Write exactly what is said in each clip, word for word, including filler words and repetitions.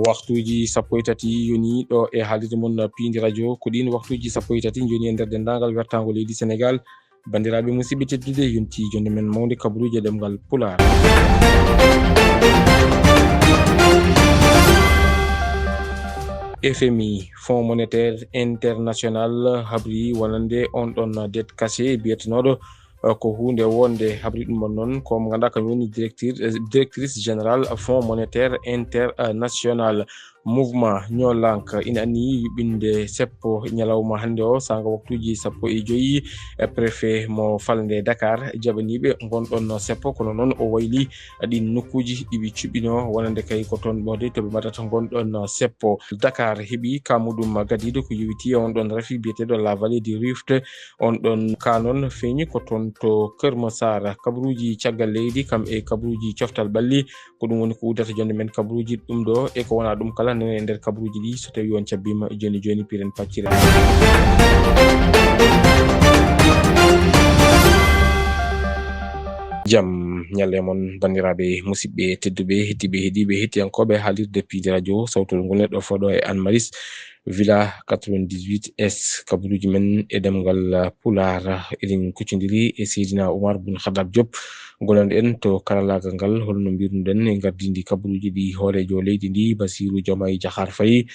Waktuuji sappo e tati yoni ɗo e haalirde mon Piindi Radio. Ko ɗiin waktuuji sappo e tati njoni e nder denndaangal wertaango leydi Senegaal. Banndiraaɓe musidɓe teddude, yonti jonde men mawnde kabaruuji e ɗemngal Pulaar. F M I, Fonds Monétaire International, habri wonande on ɗon dette cachée biyetenooɗo, eh, ko huunde wonde habri ɗum on noon, ko mo ngannduɗaa kañum woni directeur, eh, directrice générale Fonds Monétaire International. Mouvement Ñoolank ina anniyi yuɓɓinde seppo ñalawma hannde o, saanga waktuuji sappo e joyi, eh, préfet mo falnde Dakar jaɓaniiɓe ngon ɗon seppo, kono noon o wayli ɗin nokkuuji ɗi ɓe cuɓɓinoo wonande kay ko toon ɓoode to ɓe mbaɗata ngon ɗon seppo. Dakar heɓi ka muɗum gadiiɗo ko yowiti e on ɗon rafi biyeteeɗo La Vallée du Rift. On ɗon ka noon feeñi ko toon to Kër Massar. Kabaruuji caggal leydi kam e kabaruuji coftal ɓalli, ko ɗum woni ko uddata jonde men kabaruuji ɗum ɗo e ko wonaa ɗum kala nene e nder kabaruuji ɗi. So tawii on cabbiima jooni jooni, piren paccire. Jam ñalle mon, banndiraaɓe musidɓe tedduɓe, heɗiiɓe, heɗiiɓe, heɗiyankooɓe haalirde Piindi Radio, sawtol ngol neɗɗo fooɗo e Anne Maris, Villa quatre-vingt-dix-huit S. Kabaruuji men e ɗemngal Pulaar, eɗen kuccondiri e Seydina Oumar Boun Khattab Diop. Gollanɗen to karallaagal ngal, holno mbirnuɗen e ngardiindi kabaruuji ɗi hooreejo leydi ndi, Bassirou Diomaye Diakhar Faye,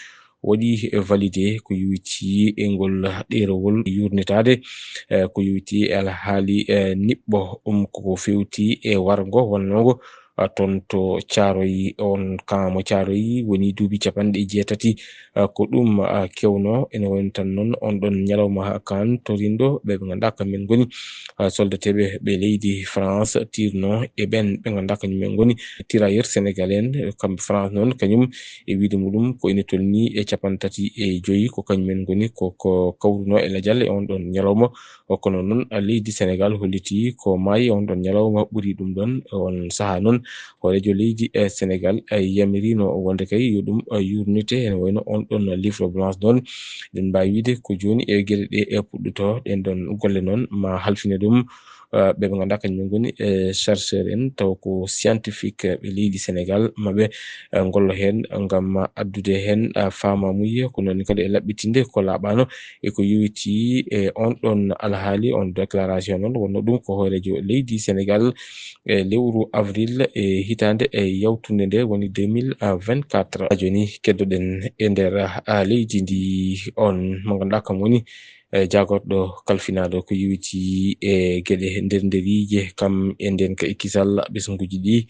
waɗi validé ko yowiti e ngol ɗeerowol yuurnitaade, eh, ko yowiti e alhaali, eh, niɓɓo, um, ko ko fewti e warngo wonnoogo, ah, toon to Caaroy. On kan mo Caaroy woni duuɓi capanɗe jeetati, ah, ko ɗum, ah, kewno. Ene wayno tan noon on ɗon ñalawma kan torinɗo ɓe ɓe ngannduɗaa kañum en ngoni, ah, soldateeɓe ɓe leydi France tirno e ɓen ɓe ngannduɗaa kañum en ngoni tirailleurs sénégalais en. Kamɓe France noon kañum e wiide muɗum ko ina tolni e capanɗe tati e joyi ko kañum en ngoni ko, ko kawruno e lajal e on ɗon ñalawma. O kono noon leydi Senegal holliti ko maayi on ɗon ñalawma ɓuri ɗum ɗon. On sahaa noon hooreejo leydi, eh, Senegal, eh, yamirino wonde kay yo ɗum, eh, yurnite, ene wayno on ɗon livre blanche noon. Ɗen mbaawi wiide ko jooni e geɗe ɗe, eh, puɗɗoto. Ɗen ɗon golle noon ma halfine ɗum, eh, ɓe ɓe ngannduɗaa kañum ngoni, eh, chercheur en, taw ko scientifique, eh, ɓe leydi Senegal, ma ɓe, eh, ngollo heen ngam addude heen, eh, faamamuye, ko noon kadi e laɓɓitinde ko laaɓaano e ko yowiti e on ɗon alhaali, on déclaration noon. Wonno ɗum ko hooreejo leydi Senegal e lewru avril e hitaande e yawtunde nde woni deux mille vingt-quatre. Jooni keddoɗen e nder, ah, leydi ndi on mo ngannduɗaa kam woni, eh, jaagorɗo kalfinaaɗo ko yowiti e geɗe nder nderiije kam e nden ka e kisal ɓesnguuji ɗi,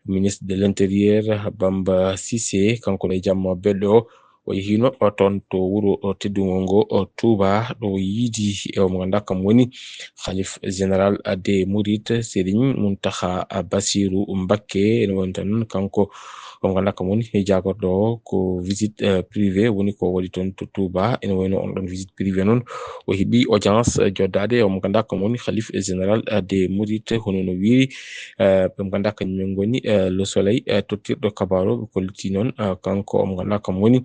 ministre de l'Intérieur Bamba Cissé, kanko ɗo e jamma belɗo o, o yehiino o toon to wuro o teddungo ngo o Touba, ɗo o yiidi e o mo ngannduɗaa kam woni Khalif Général des Mourides, Serigne Mountakha Bassirou Mbacké. Ene woni tan kanko o mo ngannduɗaa kam woni jaagorɗo o ko visite, eh, privée woni ko waɗi toon to Touba. Ene wayno on ɗon visite privée noon o heɓi audience, eh, joddaade e o mo ngannduɗaa kam woni Khalif Général, eh, des Mourides, hono no wiiri, eh, ɓe mo ngannduɗaa kañum en ngoni, eh, Le Soleil, eh, tottirɗo kabaaru, ɓe kolliti noon, eh, kanko o mo ngannduɗaa kam woni,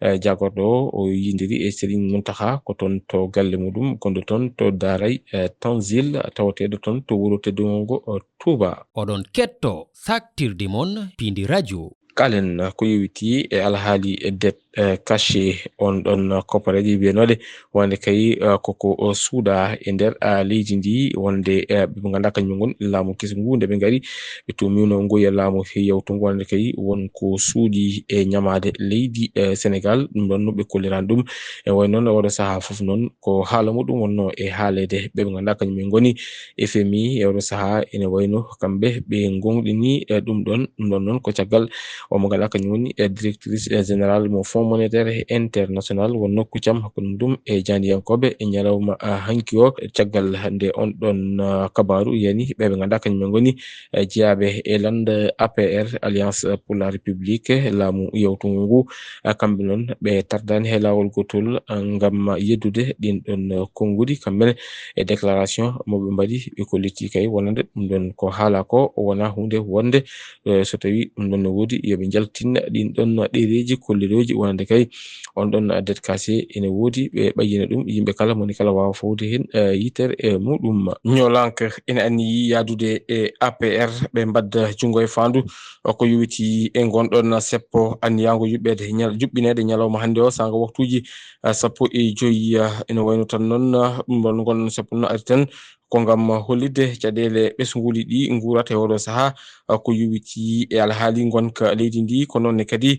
eh, jaagorɗo o, o yiyondiri e Serigne Mountakha ko toon to galle muɗum gonɗo toon to Daaray, eh, Tanzil, tawateeɗo toon to wuro teddungo ngo, eh, Touba. Oɗon ketto saktirde mon Piindi Radio. Kaalen ko yowiti e alhaali e dette, eh, cachée, on ɗon koppareeje mbiyanooɗe wonde kay, eh, koko, eh, suuɗa e nder, ah, leydi ndi, wonde, eh, ɓe ngannduɗaa kañum ngoni laamu kesu ngu, nde ɓe ngari, ɓe tuumino ngu e laamu he yawtungu, wonde kay won ko suuɗi e ñamaade leydi, eh, Senegal. Ɗum ɗon no ɓe kollirani ɗum. E way noon, e oɗo sahaa fof noon, ko haala muɗum wonno e haaleede. Ɓe ɓe ngannduɗaa kañum en ngoni F M I, e oɗo sahaa ene wayno kamɓe ɓe ngonɗini, e ɗum ɗon. Ɗum ɗon noon ko caggal o mo ngannduɗaa kañum woni, e directrice, e générale mo Fonds Monétaire International, won nokku cam hakkunde mum e jaandiyankooɓe e ñalawma, a, hanki o. Caggal nde on ɗon, a, kabaaru yani ɓe ɓe ngannduɗaa kañum en ngoni, e, jeyaaɓe e lannda A P R, Alliance pour la République, laamu yawtungu ngu, a, kamɓe noon ɓe tardaani hay laawol gootol, a, ngam yeddude ɗin ɗon, a, konnguɗi. Kamɓe ne e déclaration mo ɓe mbaɗi, ɓe kolliti kay wonande ɗum ɗon ko haala ko wona huunde wonde, e, so tawi ɗum ɗon no woodi, yo ɓe njaltin ɗin ɗon ɗereeji kollirooji wonande Nde kay, on ɗon, eh, detkase ene woodi, ɓe ɓayyina ɗum, yimɓe kala, moni kala waawa fawde heen, eh, yitere, eh, muɗum. Ñoolanka ina anniyi yahdude e A P R, ɓe mbadda junngo e faandu, eh, ko yowiti e ngon ɗon seppo anniyaango yuɓɓeede ñal-, juɓɓineede ñalawma hannde o, saanga waktuuji, eh, sappo e joy, eh, ina wayno tan noon, eh, ɗum ɗon ngon seppo no ari tan, ko ngam hollitde caɗeele ɓesnguuli ɗi nguurata e oɗo sahaa, ko yowiti e alhaali ngonka leydi ndi, ko noon ne kadi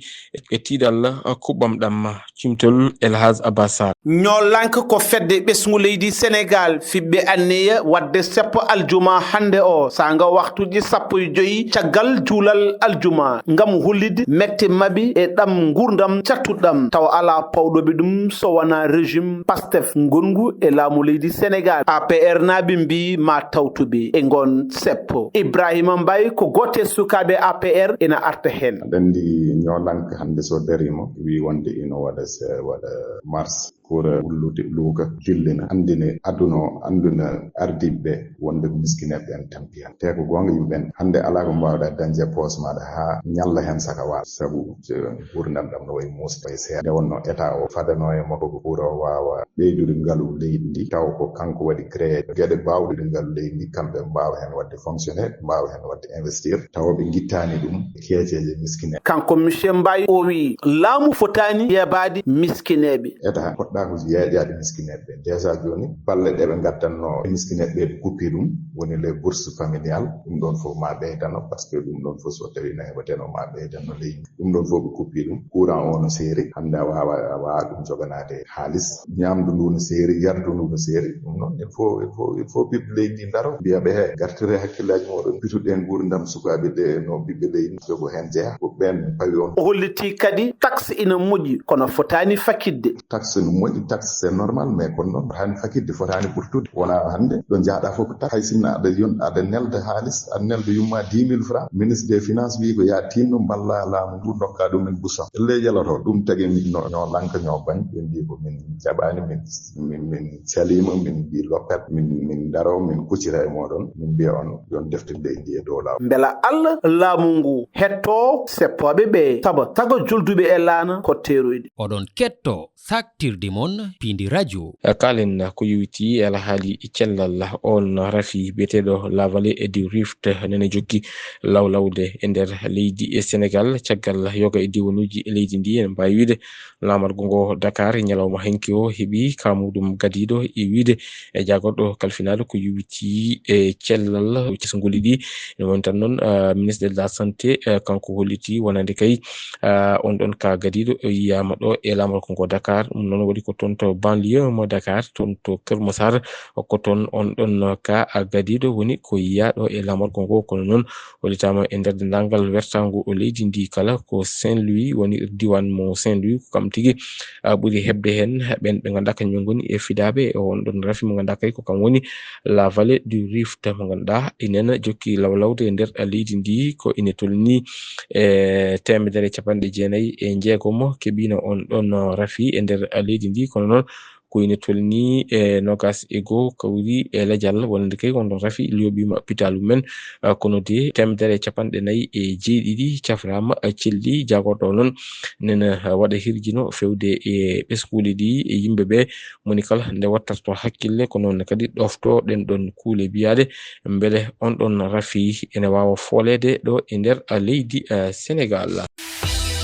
e tiiɗal kuɓɓam ɗam. Cimtol El Hadj Abbas Sarr. Ñoolanka ko fedde ɓesngu leydi Senegaal, fiɓɓe anniya waɗde seppo aljuma hannde o, saanga waktuuji sappo e joy caggal juulal aljuma, ngam hollitde mette maɓɓe e ɗam nguurndam cattuɗam, tawa alaa pawɗoɓe ɗum so wonaa régime Pastef ngonngu e laamu leydi Senegaal. A P R naaɓe mbii ma tawtuɓe e ngon seppo. Ibrahima Mbaye ko gooto e sukaaɓe A P R ena arta heen. Aɗa anndi ñoolanka hannde so dariima, wii wonde ino waɗa se-, waɗa mars pour wullude luuka, jullina, anndine aduna o, anndina ardiiɓe ɓe wonde ko miskineeɓe ɓen tampi heen. Te ko goonga yimɓe ɓen, hannde alaa ko mbaawɗa dañde e poos maaɗa haa ñalla heen saka waawa. Sabu, eh, nguurndam ɗam no wayi muusi, wayi seeɗa. Nde wonnoo état o fadanoo e makko ko pour o waawa ɓeydude ngalu leydi ndi, taw ko kanko waɗi créé geɗe baawɗe ngalu leydi ndi, kamɓe mbaawa heen waɗde fonctionner, mbaawa heen waɗde investir, tawa ɓe ngittaani ɗum keeceeje miskineeɓe. Kanko monsieur Mbaye o wii laamu fotaani yeebaade miskineeɓe. État poɗɗaa ko yeeƴaade miskineeɓe ɓe. Déjà jooni, balle ɗe ɓe ngaddanno miskineeɓe ɓe, ɓe kuppi ɗum, woni les bourses familiales, ɗum ɗon fof ma ɓeydano, parce que ɗum ɗon fof so tawi no heɓateno ma ɓeydano leydi. Ɗum ɗon fof ɓe kuppi ɗum. Courant o no seeri, hannde a waawa, a waawa ɗum joganaade haalis. Ñaamdu ndu no seeri, yardu ndu no seeri. Ɗum noon, il faut, il faut, il faut ɓiɓɓe leydi ndi ndaro, mbiya ɓe, he, ngartire hakkillaaji mooɗon, pituɗen nguurndam sukaaɓe ɓe no ɓiɓɓe leydi ndi, ko heen jeyaa, ko ɓeen pawi on. O holliti kadi taxe ina moƴƴi, kono fotaani fakitde. Taxe no moƴƴi, taxe c'est normal, mais kono noon fotaani fakitde, fotaani ɓurtude. Wonaa hannde ɗo njahɗaa fof ko taxe. Hay sinno aɗa yon-, aɗa nelda haalis, aɗa nelda yumma dix mille francs, ministre des finances wii ko yaa tinno mballa laamu ndu, ndokka ɗum en bouchon. Ellee yeloto, ɗum tagi min no, ñoo lanka, ñoo bañ, ɓe mbii ko min jaɓaani, min, min, min caliima, min mbii loppet, min, min ndaro, min kuccita e mooɗon, min mbiya on yon defte leydi ndi e dow laawol. Mbela Allah laamu ngu hetto seppooɓe ɓe, sabo tago julduɓe e laana ko teeroyde. Oɗon ketto saktirde mon Pindi Radio. Kaalen ko yowiti e alhaali cellal on rafi biyeteeɗo La Vallée du Rift, nene jokki lawlawde e nder leydi e Senegaal, caggal yoga e diwanuuji leydi ndi. En mbaawi wiyde laamargo ngo Dakar e ñalawma hanki o heɓi kaamuɗum gadiiɗo e wiyde e jaagorɗo kalfinaaɗo ko yowiti e cellal ɓesnguuli ɗi. Ene woni tan noon, ah, ministre de la Santé, ah, kanko holliti wonande kay, ah, on ɗon ka gadiiɗo yiyaama ɗo e laamargo ngo Dakar. Ɗum noon waɗi ko toon to banlieue mo Dakar, toon to Keur Massar, ko toon on ɗon ka gadiiɗo woni ko yiyaaɗo e laamargo ngo. Kono noon hollitaama e nder denndaangal wertaango o leydi ndi kala ko Saint-Louis, woni diiwaan mo Saint-Louis, ko kam tigi, ah, ɓuri heɓde heen ɓeen ɓe ngannduɗaa kañum en ngoni e fidaaɓe e on ɗon rafi mo ngannduɗaa kay ko kam woni La Vallée du Rift, mo ngannduɗaa inen jokki lawlawde e nder leydi ndi, ko ine tolni e teemedere e capanɗe jeenayi e jeegom keɓiino on ɗon rafi e nder leydi ndi. Kono noon ko ine tolni e noogaas e goo kawri e lajal wonande kay on ɗon rafi looɓiima pitaal mumen, ah, kono de teemedere e capanɗe nayi e jeeɗiɗi cafraama, ah, celli. Jaagorɗo o noon nena, ah, waɗa hirjino fewde e ɓesnguuli ɗi e yimɓe ɓe, moni kala nde wattarto hakkille, ko noon kadi ɗofto ɗen ɗon kuule biyaaɗe mbele on ɗon rafi ene waawa fooleede ɗo e nder, ah, leydi, ah, Senegaal.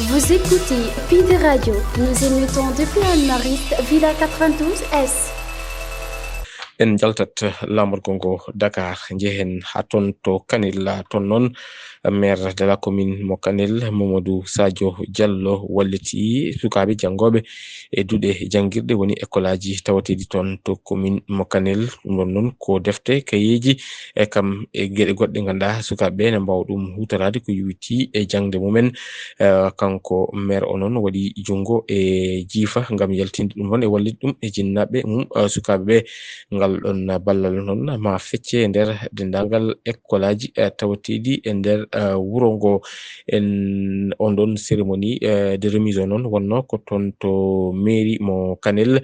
Vous écoutez Pindi Radio. Nous émettons depuis Anne-Mariste, Villa quatre-vingt-douze S. En njaltat laamorgo ngo Dakar, njehen haa toon to Kanel, toon noon maire de la commune mo Kanel, Mamadou Sadio Diallo, walliti sukaaɓe janngooɓe e duɗe janngirɗe woni école aji tawateeɗi toon to commune mo Kanel. Ɗum ɗon noon ko defte, kayeeji, e kam e geɗe goɗɗe ngannduɗaa sukaaɓe ɓe ne mbaawa ɗum huutoraade ko yowiti e jaŋde mumen. Eh, kanko maire o noon waɗi junngo e jiifa ngam yaltinde ɗum ɗon e wallitde ɗum e jinnaaɓe mum, eh, sukaaɓe ɓe. Ngal Ɗon ballal noon ma fecce e nder denndaangal ekkolaaji, eh, tawateeɗi e nder, eh, wuro ngo. En on ɗon cérémonie, eh, de remise o noon wonnoo ko toon to mairie mo Kanel,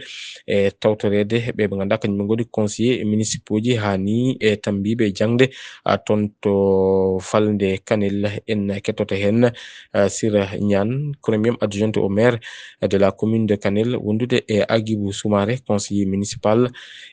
e tawtoreede ɓe ɓe ngannduɗaa kañum en ngoni conseiller municipaux ji haa ni e tammbiiɓe jaŋde, ah, toon to falnde Kanel. En kettoto heen, ah, Sira Niane, première adjointe au maire de la commune de Kanel, wondude e Agibou Soumaré, conseiller municipal,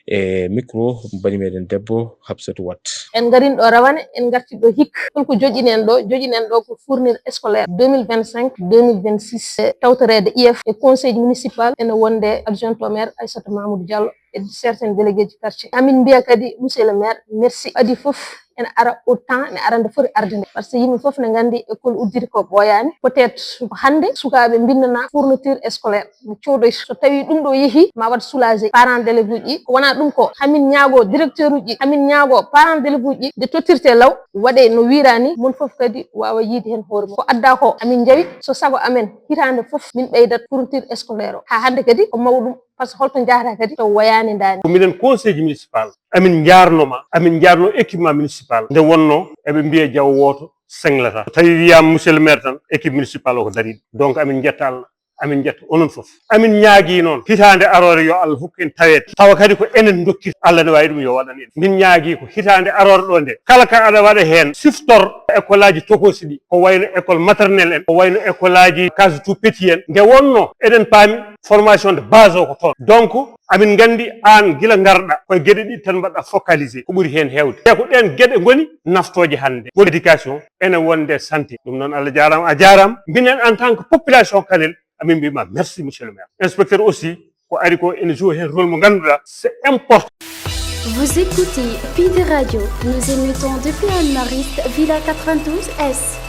e micro bani meɗen debbo Habsatou Wade. En ngarin ɗo rawane, en ngarti ɗo hik. Holko joƴinen ɗo? Joƴinen ɗo ko fournir scolaire deux mille vingt-cinq, deux mille vingt-six, e tawtoreede I F e conseil municipal, ene wonde adjoint au maire Aissata Mamoudou Diallo e certains délégués du quartier. Amin mbiya kadi, monsieur le maire, merci. Adi fof ene ara au temps, ene ara nde foti arde nde. Par ce que yimɓe fof ne nganndi école udditi ko ɓooyaani. Peut-être ko hannde sukaaɓe mbinnana fourniture scolaire. Mi coodoy so tawi ɗum ɗo yehi, ma waɗ soulagé parents d'élèves uji ɗi. Ko wona ɗum ko hamin ñaago directeur uji ɗi, hamin ñaago parents d'élèves uji ɗi, nde tottirte law, waɗe no wiirani, mon fof kadi waawa yiide heen hoore mum. Ko adda ko, amin njawi, so sago amen, hitaande fof min ɓeydat fourniture scolaire o. Haa hannde kadi ko mawɗum, par ce que holto njahata kadi to wayaani ndaani. Ko minen conseil municipal, amin njaarno ma, amin njaarno équipement municipal. Nde wonno eɓe mbiya jawo wooto senglata. So tawi wiyama monsieur le maire tan, équipe municipal o ko dariɗo. Donc amin jetta Allah, amin jetta onon fof. Amin ñaagi noon hitaande aroore yo Allah hokku en taweede. Tawa kadi ko enen dokkir, Allah ne waawi ɗum yo waɗan en. Min ñaagi ko hitaande aroore ɗo nde, kala ka aɗa waɗa heen siftor école aji tokosi ɗi, ko wayno école maternelle en, ko wayno école aji case tout petit en. Nde wonno eɗen paami formation de base o ko toon. Donc amin nganndi aan gila ngarɗa koye geɗe ɗiɗi tan mbaɗɗa focalisé, ko ɓuri heen heewde. Te ko ɗeen geɗe ngoni naftooje hannde. Woni éducation, ene wonde santé. Ɗum noon Allah jaaraama, a jaaraama. Minen en tant que population Kanel, amin mbima merci monsieur le maire. Inspecteur aussi, ko ari ko ene joue heen rôle mo ngannduɗaa, c'est important. Vous écoutez Pi de Radio. Nous émettons depuis Anne-Mariste, Villa quatre-vingt-douze S.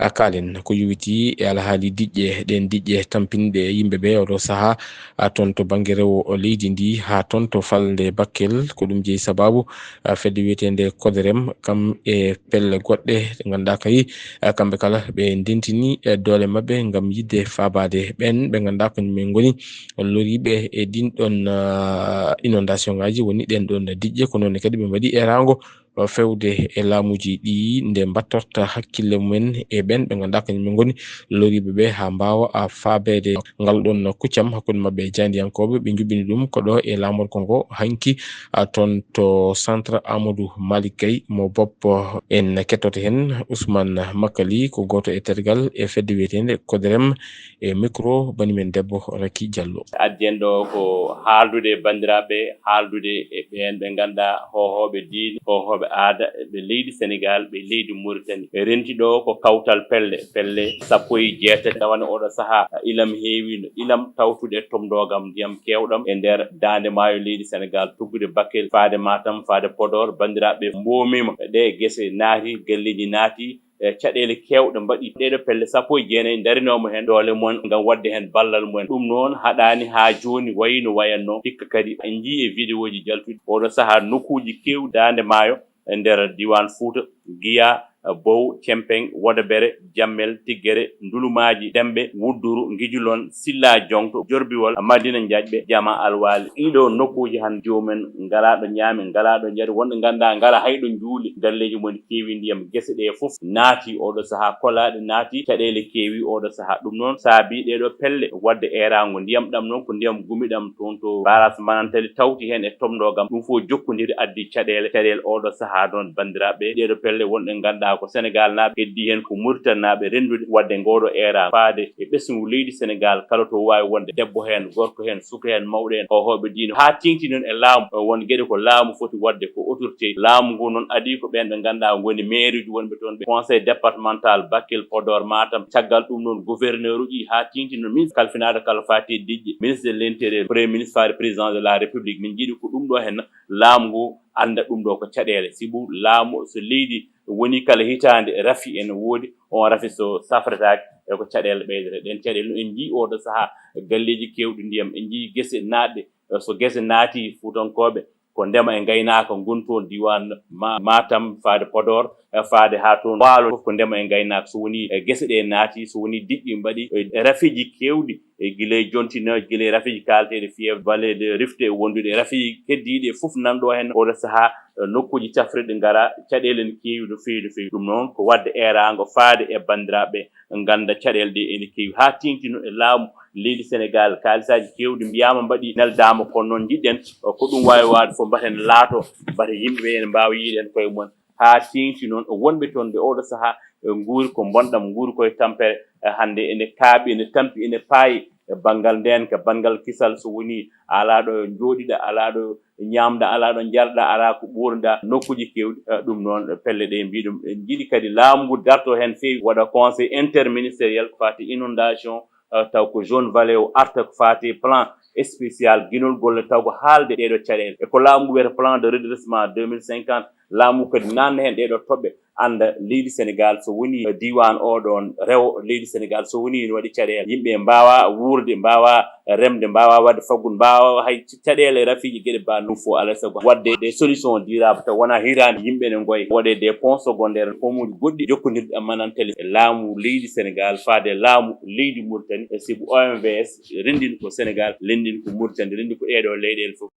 A kaalen ko yowitii e alhaali diƴƴe, ɗeen diƴƴe tampinɗe yimɓe ɓe oɗo sahaa, a, toon to bannge rewo leydi ndi haa toon to falnde Bakkel. Ko ɗum jeyi sabaabu, a, fedde wiyeteende Koderem, kam e pelle goɗɗe ɗe ngannduɗaa kay, a, kamɓe kala ɓe ndentini, e, doole maɓɓe ngam yiɗde faabaade ɓeen ɓe ngannduɗaa ko min ngoni loriiɓe e ɗiin ɗoon, a, inondation ngaaji, woni ɗeen ɗoon diƴƴe. Ko noon ne kadi ɓe mbaɗi eeraango fewde e laamuuji ɗi nde mbattorta hakkille mumen e ɓeen ɓe ngannduɗaa kañum en ngoni loriiɓe ɓe haa mbaawa, a, faabeede ngal ɗoon kuccam hakkunde maɓɓe e jaayndiyankooɓe. Ɓe njuɓɓini ɗum ko ɗo e laamorgo ngo hanki, a, toon to centre Amadou Malick Gueye mo Boppo. En kettoto heen Ousmane Makali, ko gooto e tergal e fedde wiyeteende Koderem, e micro bani men debbo Raky Diallo. Addi en ɗo ko haaldude e banndiraaɓe, haaldude e ɓeen ɓe ngannduɗaa hoohooɓe diine, hoohooɓe aada, ɓe leydi Senegaal, ɓe leydi Muritani. Ɓe renti ɗo ko kawtal pelle, pelle sappo e jeetati. Tawa ne oɗo sahaa, ilam heewiino, ilam tawtude e tomndoogam ndiyam keewɗam e nder daande maayo leydi Senegaal, tuggude Bakel, faade Matam, faade Podor. Banndiraaɓe mboomiima, ɗe gese naati, galleeji naati, e caɗeele keewɗe mbaɗi. Ɗeeɗo pelle sappo e jeenayi ndarinooma heen doole mumen ngam waɗde heen ballal mumen. Ɗum noon haɗaani haa jooni wayi no wayatnoo. Hikka kadi en njii e vidéoji jaltuɗi oɗo sahaa nokkuuji keewɗi daande maayo e nder diiwaan Fuuta, Giya, Bow, Cempeŋ, Wodobere, Jammel, Tiggere, Ndulumaaji, Demɓe, Wudduru, Ngijulon, Silla Joŋto, Jorbiwol, Madina Njaƴɓe, Jama Alwaali. Ɗiɗo nokkuuji hannde joomumen ngalaa ɗo ñaami, ngalaa ɗo njari, wonɓe ngannduɗaa ngalaa hay ɗo njuuli, galleeji mumen keewi ndiyam, gese ɗe fof naati oɗo sahaa, kolaaɗe naati, caɗeele keewi oɗo sahaa. Ɗum noon saabii ɗeeɗo pelle waɗde eeraango ndiyam. Ɗam noon ko ndiyam gumiɗam toon to baras Manantali, tawti heen e tomndoogam. Ɗum fof jokkondiri addi caɗeele, caɗeele oɗo sahaa noon, banndiraaɓe, ɗeeɗo pelle wonɓe ngannduɗaa ko Senegaalnaaɓe, heddii heen ko Muritaninaaɓe renndude waɗde ngooɗo eeraango faade e ɓesngu leydi Senegaal, kala to waawi wonde, debbo heen, gorko heen, suka heen, mawɗo heen, hoohooɓe diine, haa teeŋti noon e laamu, won geɗe ko laamu foti waɗde, ko autorité. Laamu ngu noon adii ko ɓeen ɓe ngannduɗaa ngoni maire uji wonɓe toon, ɓe conseil départemental Bakel, Podor, Matam. Caggal ɗum noon gouverneur uji, haa teeŋti noon ministre kalfinaaɗo kala faati e diƴƴe, ministre de l'intérieur, premier ministre faade président de la République. Min njiɗi ko ɗum ɗo heen laamu ngu annda ɗum ɗo ko caɗeele. Sibu laamu so leydi woni kala hitaande rafi ene woodi, on rafi so safretaake e ko caɗeele ɓeydata. Ɗeen caɗeele no en njii oɗo sahaa galleeji keewɗi ndiyam, en njii gese naatɗe. So gese naati, Fuutankooɓe ko ndema e ngaynaaka ngon toon diiwaan Ma-, Matam, faade Podor, eh, faade haa toon Waalo, fof ko ndema e ngaynaaka. So wonii, eh, gese ɗe naati, so wonii diƴƴe mbaɗi, eh, rafiiji keewɗi, e gila e jontinooje, gila e rafiiji kaalateeɗi fièvre, vallée de Rift e wondude e rafiiji keddiiɗi e fof nan ɗo heen. Oɗo sahaa, eh, nokkuuji cafrirɗi ngara, caɗeele ene keewi no feewi, no feewi. Ɗum noon ko waɗde eeraango faade e banndiraaɓe ɓe, ngannda caɗeele ɗe ene keewi. Haa teeŋti noon e laamu leydi Senegaal, kaalisaaji keewɗi mbiyaama mbaɗi, neldaama, kono noon njiɗɗen, eh, ko ɗum waawi waawde fof, mbaaten laato, mbaaten yimɓe ɓe ene mbaawa yiide heen koye mumen. Haa teeŋti noon wonɓe toon nde oɗo sahaa, eh, nguuri ko bonɗam, nguuri koye tampere, eh, hannde ene kaaɓi, ene tampi, ene paayi, eh, banngal ndeenka, banngal kisal, so wonii a alaa ɗo njooɗiɗa, a alaa ɗo ñaamda, a alaa ɗo njarɗa, a alaa ko ɓuurda, nokkuuji keewɗi, eh, ɗum noon, eh, pelle ɗe mbiɗum. En njiɗi kadi laamu ngu darto heen feewi, waɗa conseil interministériel ko faati inondation, eh, taw ko zone vallée o arta ko faati plan spécial ginol golle taw ko haalde ɗeeɗo caɗeele. E ko laamu ngu wiyata plan de redressement deux mille cinquante, laamu ngu kadi naatna heen ɗeeɗo toɓɓe, annda leydi Senegaal so wonii diiwaan o ɗoon rewo leydi Senegaal so wonii no waɗi caɗeele. Yimɓe mbaawa wuurde, mbaawa remde, mbaawa waɗde faggudu, mbaawa hay caɗeele rafiiji geɗe ba ɗum fof alaa e sago waɗde des solutions durables taw wonaa hitaande yimɓe ne ngoya. Waɗe des ponts secondaires, pomuuji goɗɗi jokkondirɗi e manantali e laamu leydi Senegaal faade laamu leydi Mauritanie, e sibu O M V S renndini ko Senegaal, renndini ko Mauritanie, renndi ko ɗeeɗo leyɗeele fof.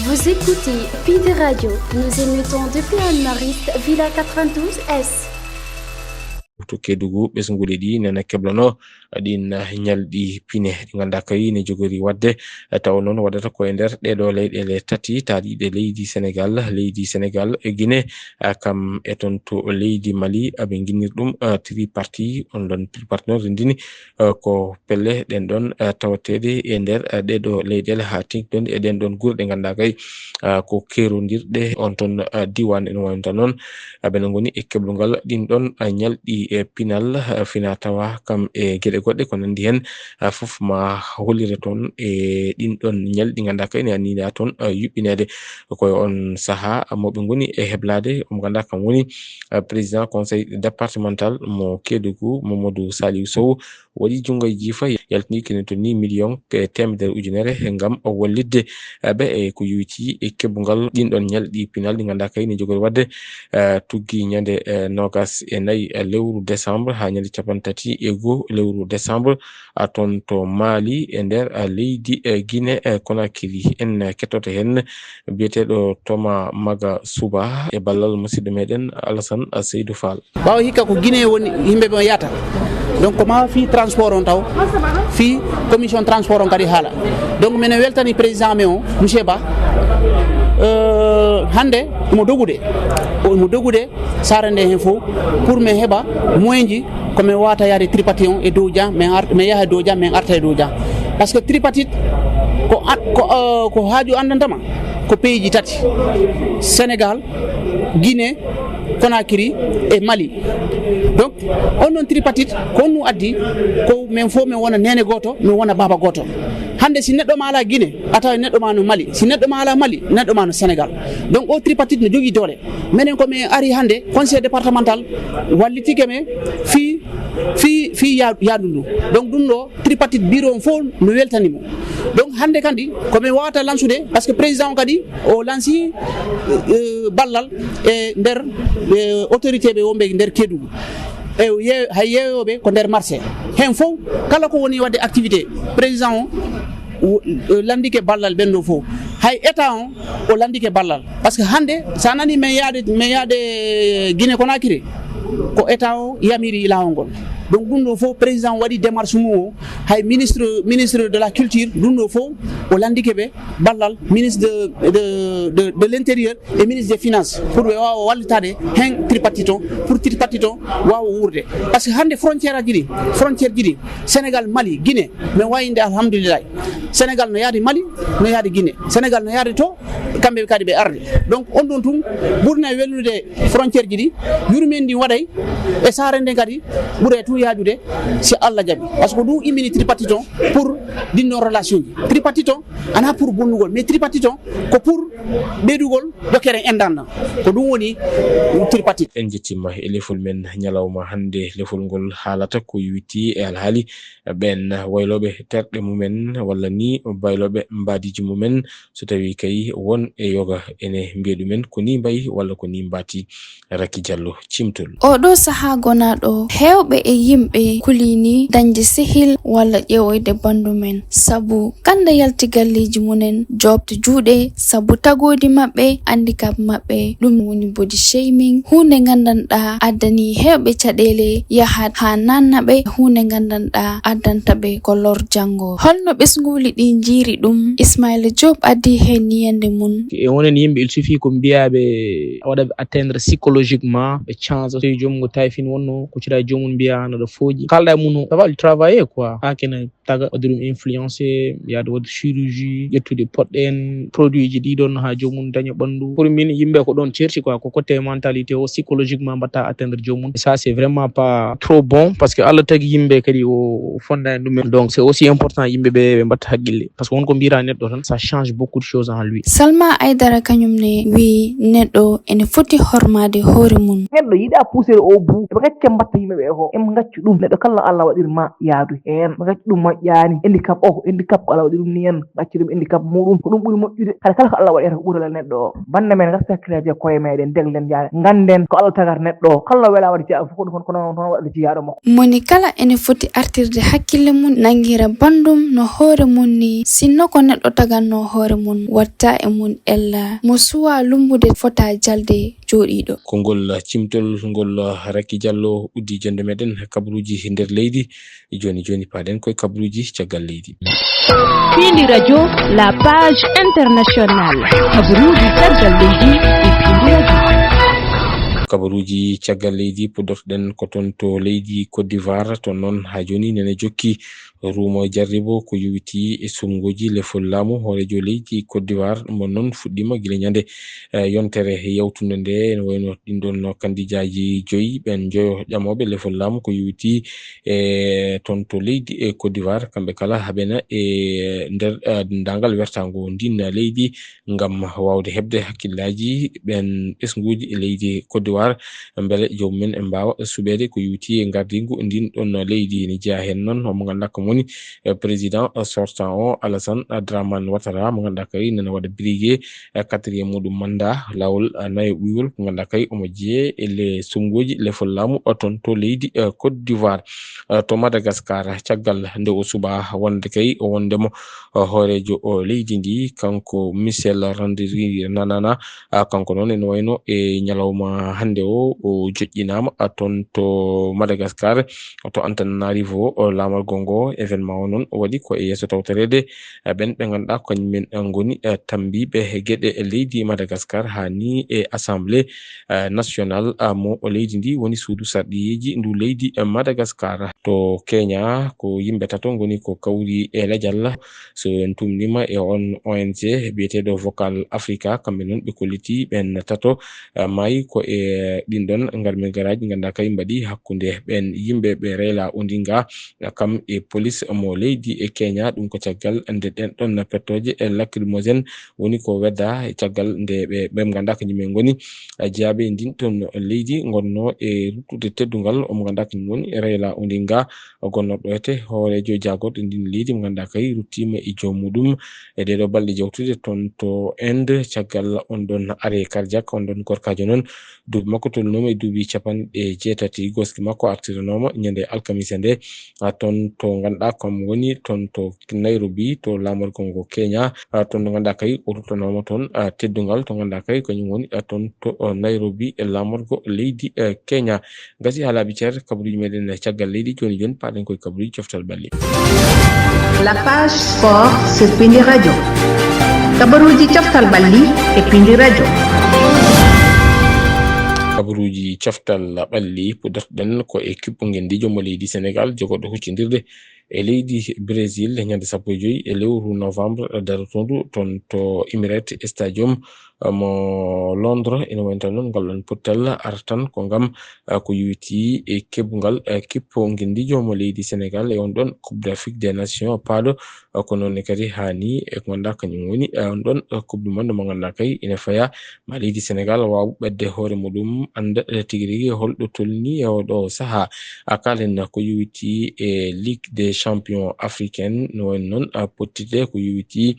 Vous écoutez Pinde Radio. Nous émettons depuis Anne-Mariste, Villa quatre-vingt-douze S. To Kédougou, ɓesnguuji ɗi nana keblanoo ɗiin ñalɗi pine ɗi ngannduɗaa kay ne jogori waɗde, tawa noon waɗata ko e nder ɗeeɗo leyɗeele tati taariiɗe leydi Senegaal, leydi Senegaal e Guinée, ah, kam e toon to leydi Mali, aɓe nginnir ɗum, ah, tripartite, on ɗon tripartite noon renndini eh, ko pelle ɗen ɗon, eh, tawateeɗe e nder, eh, ɗee ɗoo leyɗeele haa teeŋti ɗon e ɗen ɗon gure ɗe ngannduɗaa kay, eh, ko keerondirɗe on ton, eh, diiwaan en waawata noon, eh, ɓe ngoni e keblungal ɗin ɗon, eh, ñalɗi, eh, pinal, eh, fina tawa kam e geɗe goɗɗe ko nanndi heen, eh, fof ma hollire toon e ɗin ɗon ñalɗi ngannduɗaa kay ne anniya toon, eh, yuɓɓineede. Ko e on sahaa, eh, mo ɓe ngoni e heblaade, omo ngannduɗaa kam woni, eh, président conseil départemental mo Kédougou, Mamadou Saliou Sow, waɗi junngo e jiifa, yaltini kene to ni million e teemedere ujunere ngam wallitde ɓe e ko yowitii e keɓungal ɗin ɗon ñalɗi pinal ɗi ngannduɗaa kay ne jogori waɗde, eh, tuggi ñande, eh, noogas e nayi, eh, lewru décembre haa ñande cappanɗe tati e goo lewru décembre, a toon to Mali e nder, eh, leydi, eh, Guinée, eh, Conakry. En, eh, kettoto heen biyeteeɗo Thomas Maga Suba e ballal musidɗo meɗen Alassane Seydou Fall. Ɓaawo hikka ko Guinée woni yimɓe ɓe yahata. Donc ko ma fii transport on taw, fii commission transport on kadi haala. Donc minen weltani président men o, monsieur Ba, euh, hannde omo dogude, omo dogude saare nde heen fof pour min heɓa moyen ji ko min wawata yahde tripartite on e dow jam, min ar-, min yaha e dow jam, min arta e dow jam. Parce que tripartite ko an-, ko, euh, ko haaju anndantama ko pays ji tati, Sénégal, Guinée, Conakry e Mali. Donc on ɗon tripartite ko on ɗum addi, ko min fof min wona neene gooto, min wona baaba gooto. Hannde si neɗɗo ma ala Guinée, a tawa neɗɗo ma no Mali. Si neɗɗo ma ala Mali, neɗɗo ma no Sénégal. Donc o tripartite no jogii doole. Minen ko min ari hannde conseil départemental wallitike min fii, fii, fii ya-, yaadu ndu. Donc ɗum ɗo tripartite bureau on fof no weltani mo. Donc hannde kadi ko min wawata lansude, parce que président o kadi o lansi, euh, ballal e nder, euh, autorité ɓe wonɓe nder Kédougou. E ye-, hay yeeyooɓe ko nder marché. Heen fof kala ko woni waɗde activité, président o, o, o lanndike ballal ɓen ɗo fof. Hay état on, o lanndike ballal. Parce que hannde, so a nani min yahde, min yahde Guinée Conakry, ko état o yamiri laawol ngol. Donc ɗum ɗo fof, président waɗi démarche mum o, hay ministre, ministre de la culture, ɗum ɗo fof, o lanndike ɓe ballal, ministre de, de, de, de l'intérieur, e ministre des finances pour ɓe waawa wallitaade heen tripartite o, pour tripartite o waawa wuurde. Parce que hannde frontière aji ɗi, frontière ji ɗi, Sénégal, Mali, Guinée, min waawi innde alhamdulillahi. Sénégal no yahde Mali, no yahde Guinée. Sénégal no yahde to, kamɓe kadi ɓe arde. Donc on ɗon tun ɓurna welnude frontière ji ɗi, yurmeende ndin waɗa E saare nde kadi ɓuray tun yaajude si Allah jaɓi. Parce que ɗum immini tripartite on pour ɗin ɗon relation ji. Tripartite on ana pour bonnugol, mais tripartite on ko pour ɓeydugol dokkere enɗan ɗan. Ko ɗum woni tripartite. En jettima e lefol men ñalawma hannde. Lefol ngol haalata ko yowiti e alhaali ɓen waylooɓe terɗe mumen walla ni baylooɓe mbaadiiji mumen, so tawii kay won e yoga ene mbiya ɗumen ko nii mbayi walla ko nii mbaati. Raki Jallo, Cimtol. Oɗo sahaa gonaaɗo, heewɓe e yimɓe kulii nii dañde sehil walla ƴeewoyde banndu men, sabu kanda yalti galleeji mumen, joopde juuɗe sabu tagoodi maɓɓe, handicap maɓɓe. Ɗum woni body shaming, huunde ngandanɗaa addanii heewɓe caɗeele yahat haa naanna ɓe, huunde ngandanɗaa addanta ɓe ko lor janngo. Holno ɓesnguuli ɗi njiiri ɗum? Ismaila Diop addi heen yiyannde mum. E wonen yimɓe, il suffit ko mbiyaa ɓe waɗa ɓe atteindre psychologiquement, ɓe change. So joomum ko tawi fin wonno, kuccita e joomum mbiyaa no ɗo fooƴi. Kalɗa e mum, ça va lui travailler quoi. Haa kene taga waɗde ɗum influencé, yaade waɗde chirurgie, ƴettude poɗɗe en, produit ji ɗi ɗon haa joomum daña ɓanndu. Pour min, yimɓe ko ɗon certi quoi, ko côté mentalité o, psychologiquement mbatta atteindre joomum. Et ça, c'est vraiment pas trop bon, parce que Allah tagi yimɓe kadi o, o fonda en ɗumen. Donc, c'est aussi important yimɓe ɓe, ɓe mbatta haqqille. Parce que won ko mbira neɗɗo tan, ça change beaucoup de choses en lui. Salma Aidara kañum ne wi neɗɗo ene foti hormaade hoore mum. Neɗɗo yiɗa puusere o bu, ɓe gacce mbatta yimɓe ɓe ko, en gaccu ɗum. Neɗɗo kala Allah waɗir ma yaadu heen, ɓe gaccu ɗum moƴƴaani. Handicap o, handicap ko Allah waɗi ɗum ni en, gaccu ɗum handicap muɗum, ko ɗum ɓuri moƴƴude. Kala kala ko Allah waɗi ko ɓuralal neɗɗo o. Bannde men, ngarta hakkillaji e koye meɗen, deglen yaade, ganden ko Allah tagar neɗɗo o. Kala no wela waɗa jeya fof, ko ɗum, kono, kono waɗa jeyaaɗo makko. Moni kala ene foti artirde hakkille mum, nangira banndum no hoore mum ni. Sinno ko neɗɗo taganno hoore mum, watta e mum ella. Mo suwa lumbude fota jalde jooɗiiɗo. Ko ngol cimtol ngol Raki Jallo uddi jonde meɗen kabaruuji nder leydi. Jooni jooni paaɗen koye kabaruuji caggal leydi. Piindi Radio, la page internationale. Kabaruuji caggal leydi e Piindi Radio. Kabaruuji caggal leydi, puɗɗortoɗen ko toon to leydi Côte d'Ivoire. Toon noon haa jooni nene jokki ruumo jarribo ko yowitii e suɓngooji lefol laamu hooreejo leydi Côte d'Ivoire. Ɗum ɗoon noon fuɗɗiima gila ñande, eh, yontere yawtunde nde, ene wayno ɗiin ɗoon kandidaaji joyi, ɓeen njoyo ƴamooɓe lefol laamu ko yowitii e toon to leydi e Côte d'Ivoire. Kamɓe kala haɓena e nder, eh, denndaangal wertaango ndiin leydi ngam waawde heɓde hakkillaaji ɓeen ɓesnguuji e leydi Côte d'Ivoire, mbele joomum en mbaawa suɓeede ko yowitii e ngardiingu ndiin ɗoon leydi. Ne jeyaa heen noon mo ngannduɗaa kam woni, eh, président sortant o, Alassane Dramane Ouattara, mo ngannduɗaa kay nana waɗa briguer, eh, quatrième muɗum mandat, laawol, eh, nayo ɓuywol, ko ngannduɗaa kay omo jeyee e le suɓngooji lefol laamu, eh, toon to leydi, eh, Côte d'Ivoire. Eh, to Madagascar, caggal nde o suɓaa wonde kay o wondemo, eh, hooreejo o leydi ndi, kanko Michel Randrianirina, ah, kanko noon ene wayno e ñalawma hannde o, o joƴƴinaama, ah, toon to Madagascar, to Antananarivo, o laamorgo ngo. Événement o noon o waɗi ko e yeeso tawtoreede, ah, ɓeen ɓe ngannduɗaa ko kañum en, ah, ngoni, ah, tammbiiɓe geɗe leydi Madagascar, haa ni e Assemblée, ah, nationale, ah, mo leydi ndi woni suudu sarɗiyeeji ndu leydi, ah, Madagascar. To Kenya, ko yimɓe tato ngoni ko kawri e lajal. So en tumnima e on O N G biyeteeɗo Vocal Africa, kamɓe noon ɓe kolliti ɓeen tato, eh, maayi ko e ɗiin ɗoon ngarmi-ngaraaji ngannduɗaa kay mbaɗi hakkunde ɓeen yimɓe ɓe Raila Odinga, eh, kam e police mo leydi e Kenya. Ɗum ko caggal nde ɗeen ɗoon pettooje e lacrymogène woni ko wedda e caggal nde ɓe, ɓe ngannduɗaa ko yimɓe ngoni, eh, jeyaaɓe e ndiin ɗoon leydi ngonno e ruttude teddungal omo ngannduɗaa ko woni Raila Odinga, gonnoɗo ete hooreejo jaagorɗo ndin leydi, mo ngannduɗaa kay ruttiima e joom muɗum e ɗee ɗoo balɗe jawtude toon to Inde, caggal on ɗon arrêt cardiaque. On ɗon gorkaajo noon, duuɓi makko tolninooma e duuɓi capanɗe jeetati. Gooski makko artiranooma ñande alkamisa nde, a, toon to ngannduɗaa kam woni toon to Nairobi, to laamorgo ngo Kenya, a, toon to ngannduɗaa kay o ruttanooma toon, a, teddungal, to ngannduɗaa kay kañum woni, a, toon to, o, Nairobi, e laamorgo leydi, e, Kenya. Gasi haa laaɓi cer, kabaruuji meɗen caggal leydi. Jooni jooni, paaɗen koye kabaruuji coftal ɓalli. La page sport sur Pindi Radio. Kabaruuji coftal ɓalli e Pindi Radio. Kabaruuji coftal ɓalli, puɗɗortoɗen ko e kiɓɓo ngenndiijo mo leydi Senegal, jogorɗo huccindirde e leydi Brésil e ñande sappo e joyi e lewru novembre darotondu toon to Emirates Stadium mo Londres. Ina woni tan noon ngal ɗon pottal artan ko ngam ko yowiti e keɓungal kippo ngendijo mo leydi Sénégal e on ɗon Coupe d'Afrique des Nations paaɗo. Ko noon ne kadi haani e ko ngannduɗaa kañum woni on ɗon Coupe du Monde mo ngannduɗaa kay ina faya ma leydi Sénégal waaw ɓadde hoore muɗum annda tigi rigi holɗo tolni e oɗo sahaa. A kaalen ko yowiti e Ligue des Champions africaine no woni noon pottide ko yowiti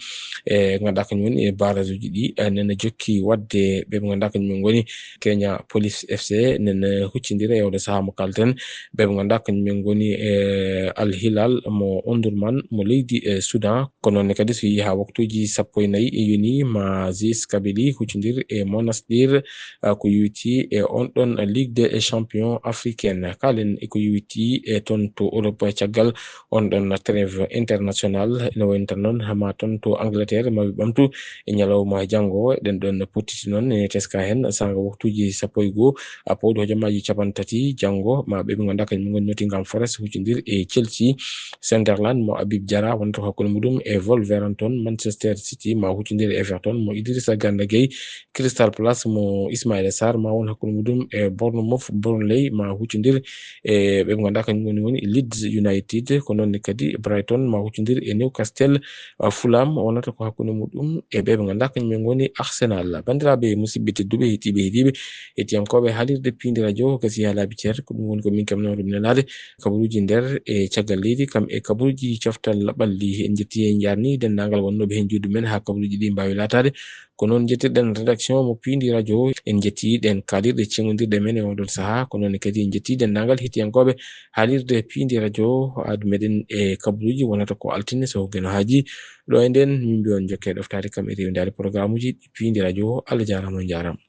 e ngannduɗaa kañum woni e barrage uji ɗi nena jokki waɗde ɓe ɓe ngannduɗaa kañum ngoni Kenya Police F C nena huccindira e oɗo sahaa mo kalten ɓe ɓe ngannduɗaa kañum ngoni e Al Hilal mo Omdurman mo leydi e Soudan. Ko noon ne kadi so yehii haa waktuuji sappo e nayi e yoni ma G S Kabylie huccondir e Monastir ko yowiti e on ɗon Ligue des Champions africaine. Kaalen e ko yowiti e toon to Europe caggal on ɗon trêve international ina woni tan noon ma toon to Angleterre ma ɓe ɓamtu e ñalawma janngo. Eɗen ɗon pottiti noon e teska heen saanga waktuuji sappo e goo a pawɗo hojomaaji capanɗe tati janngo ma ɓe ɓe ngannduɗaa kañum ngoni Nottingham Forest huccondir e Chelsea. Sunderland mo Habib Diarra wonata ko hakkunde muɗum e Wolverhampton. Manchester City ma huccondir e Everton mo Idrissa Gana Gueye. Crystal Palace mo Ismaïla Sarr ma won hakkunde muɗum e Bournemouth. Burnley ma huccondir e ɓe ɓe ngannduɗaa kañum woni woni Leeds United. Ko noon ne kadi Brighton ma huccondir e Newcastle. Fulham wonata ko hakkunde muɗum e ɓe ɓe ngannduɗaa kañum en ngoni Arsenal. Banndiraaɓe musidɓe tedduɓe heɗiiɓe heɗiiɓe heɗiyankooɓe haalirde piindi radio kasi haa laabi ceer ko ɗum woni ko min kam nawɗum nelaade kabaruuji nder e caggal leydi kam e kabaruuji coftal ɓalli. En njetti en njarni denndaangal wonnooɓe heen juuɗe men haa kabaruuji ɗi mbaawi laataade. Ko noon njettirɗen rédaction mo piindi radio en njetti ɗen kaalirɗe ceŋondirɗe men e oɗon sahaa ko noon kadi en njetti denndaangal heɗiyankooɓe haalirde piindi radio aadu meɗen e kabaruuji wonata ko altine so geno haaji. Ɗo e nden min mbiyon jokke ɗoftaade kam e rewndaade programme uji ɗi piindi radio. Allah jaaraama on jaaraama.